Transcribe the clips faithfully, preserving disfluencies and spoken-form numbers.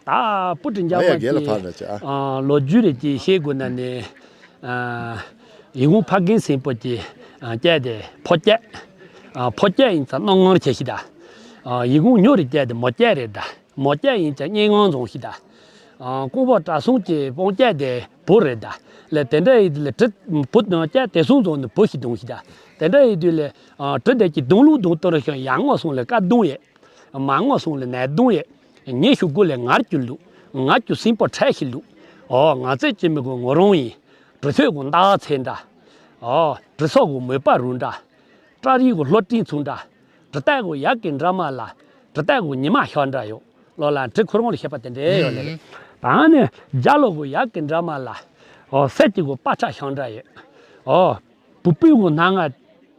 ད་པུ་ཏི་འཇམ་དབྱངས་ཀྱི་ལོ་རྒྱུས་རེད་ཅེས་བཤད་དགོས་ན་ནི། ཡིད་འོང་ཕ་རྒན་སེམས་པོ་གྱི་སྐད་དེ་ཕོ་སྐད། ཕོ་སྐད་ཡིན་ཙང་སྣང་ངར་ཆེ་ཞིག་ད། ཡིད་འོང་ཉོ་རེ་སྐད་དེ་མོ་སྐད་རེད་ད། མོ་སྐད་ཡིན་ཙང་སྙན་ངག་རྫོང་ཞིག་ད། ཀོང་པོ་བཀྲ་གསུམ་གྱི་སྤང་སྐད་དེ་བུ་རེད་ད། ལས་དེ་འདྲ་ཡིན་དུས་ལས་གྲི་བུ་དང་སྐད་དེ་གསུམ་རྫོང་ནི་བུ་ཞིག་རྫོང་ཞིག་ད། དེ་འདྲ་ཡིན་དུས་ལས་གྲི་དེ་གྱི་རྡུང་ལུགས་རྡུང་སྟངས་རེ་ཤང་ཡར་ངོ་སོང་ལས་ཀ་རྡུང་ཡས། མར་ངོ་སོང་ལས་ནས་རྡུང་ཡས། ཉི་ཤུ་དགུ་ལས་ངར་གྱུར་ལུགས། ངར་གྱུར་སེམས་པ་འཕྲལ་ཞིག་ལུགས། ཨོ་ང་ཚོའི་སྐྱེ་མི་གོ་ངོ་རང་ཡིན། གྲི་ཐོད་གོ་མདའ་ཚེ་འདྲ། ཨོ་གྲི་སོག་གོ་མོས་པ་རུ་འདྲ། སྐྲ་རིས་གོ་ལྷོ་སྤྲིན་ཚུགས་འདྲ། གྲི་སྟ་གོ་ཡག་གི་འདྲ་མ་ལ། གྲི་སྟ་གོ་ཉི་མ་ཤར་འདྲ་ཡོད། ལོ་ལ་གྲི་ཁོ་རང་ལ་བཤད་པ་དེ་འདྲའི་ཡོད་ལེ་རེད། ད་ནི་རྒྱ་ལོ་གོ་ཡག་གི་འདྲ་མ་ལ། ཨོ་སད་ཀྱི་གོ་པ་ཁྲ་ཤར་འདྲ་ཡོད། ཨོ། བུ་སྤུན་གོ་སྣ་ལྔ།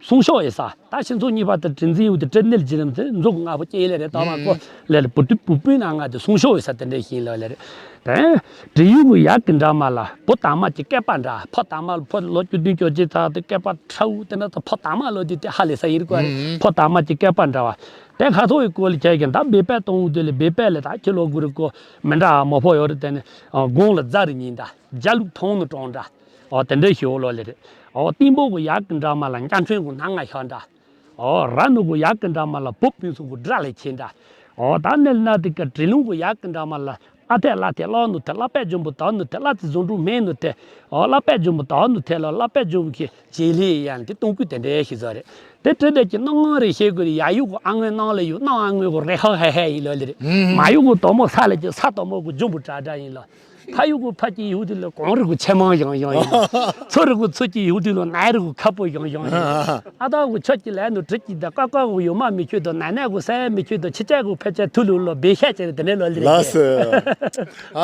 སྲུང་ཤོག་ཡོད་ས། ད་ཕྱི་ཚོ་གཉིས་པ་དེ་དྲིན་འཛིན་ཡོད་དེ་དྲིན་ནེལ་བརྒྱུད་རིམ་དེ་མཛོག་ལྔ་པོ་སྐྱེས་ལེ་རེད། ད་མ་གོ་ལེ་ལེ་བུ་སྤུན་བུ་སྤུན་སྣ་ལྔ་དེ་སྲུང་ཤོག་ཡོད་ས་དེ་འདྲ་ཞིག་ལོ་ལེ་རེད། དེ་འབྲི་ཡུལ་གོ་ཡག་གི་འདྲ་མ་ལ་བུ་དང་མ་གྱི་སྐད་པ་འདྲ། ཕོ་དང་མ་ཕོ་ལོ་བཅུ་བདུན་བཅོ་བརྒྱད་ཚ་དེ་སྐད་པ་ཁྲ་བོ་དེ་འདྲ་ཚོ་ཕོ་དང་མ་ལོ་དེ་དེ་ཧ་ལས་ས་ཡིན་གོ་རེད། ཕོ་དང་མ་གྱི་སྐད་པ་འདྲ་བ། དེ་ཁ་ཐོག་གི་སྐོར་ལ་བྱས་ཀྱང་ད་སྦས་པའི་གཏོང་འོས་དེ་ལ་སྦས་པའི་ལ་ད་ཁྱི་ལོ་དགུ་རེ་གོ་མི་འདྲ་མོ་ཕོ་ཡོད་རེད། དེ་ནི་དགུང་ལ་རྫ་རེ་ཉིན་འདྲ། རྒྱ་ལུག་མཐོང་ནི་གྲོང་འདྲ། ཨོ་དེ་འདྲའི་ཞོ་ལོ་ལེ་རེད། ཨོ་གཏིང་པོ་གོ་ཡག་གི་འདྲ་མ་ལ་འཇའ་ཚོན་གོ་སྣ་ལྔ་ཤར་འདྲ། ཨོ་ར་ནུ་གོ་ཡག་གི་འདྲ་མ་ལ་བུ་སྤུན་སུ་གོ་དགྲ་ལས་ཆེ་འདྲ། ཨོ་ད་ནེ་ན་དེ་ཀ་དྲི་ལུང་གོ་ཡག་གི་འདྲ་མ་ལ་ཨ་ཐེ་ལ་ཐེ་ལོ་ནུ་ཐེ་ལ་པད་འཇོམས་པོ་ད་ནུ་ཐེ་ལ་ཐེ་བཟུང་འགྲོ་མེ་ནུ་ཐེ། ཨོ་ལ་པད་འཇོམས་པོ་ད་ནུ་ཐེ་ལ་ལ་པད་འཇོམས་པོ་གི་རྗེས་ལེ་ཡང་དེ་གཏོང་ཀུ་དེ་འདྲའི་ཞིག་བཟོ་རེད། དེ་དྲི་དེ་ཀྱི་སྣང་ངོ་རེ་ཤེས་དགོས་རེད། ཡ་ཡུ་གོ་ཨ་ངོས་ནང་ལ་ཡུ་ནང་ཨ་ངོས་གོ་རེ་ཧ་ཧ་ཧ་ཡིན་ལོ་ལེ་རེད། མ་ཡུ་གོ་དོ་མོ་ས་ལ་ཀྱི་ས་དོ་མོ་གོ་འཇོམས་པོ་དྲ་དྲ་ཡིན་ལོ། ཕ་ཡུལ་གོ་ཕ་གི་ཡུལ་དེ་ལ་གངས་རི་གོ་ཆེ་མང་ཡང་ཡང་ཡིན། མཚོ་རི་གོ་མཚོ་གི་ཡུལ་དེ་ལ་ནའི་རི་གོ་ཁ་པོ་ཡང་ཡང་ཡིན། ཨ་ད་གོ་ཆོ་གི་ལ་ནུ་གྲི་གི་ད་ཀ་ཀ་གོ་ཡོ་མ་མི་ཆོད་དོ་ནའི་ནའི་གོ་ས་མི་ཆོད་དོ་ཆི་ཆ་གོ་ཕ་ཆ་ཐུ་ལུ་ལོ་བེ་ཤ་ཆེ་དེ་ནས་ལོ་ལེ་རེད། ལགས་སོ།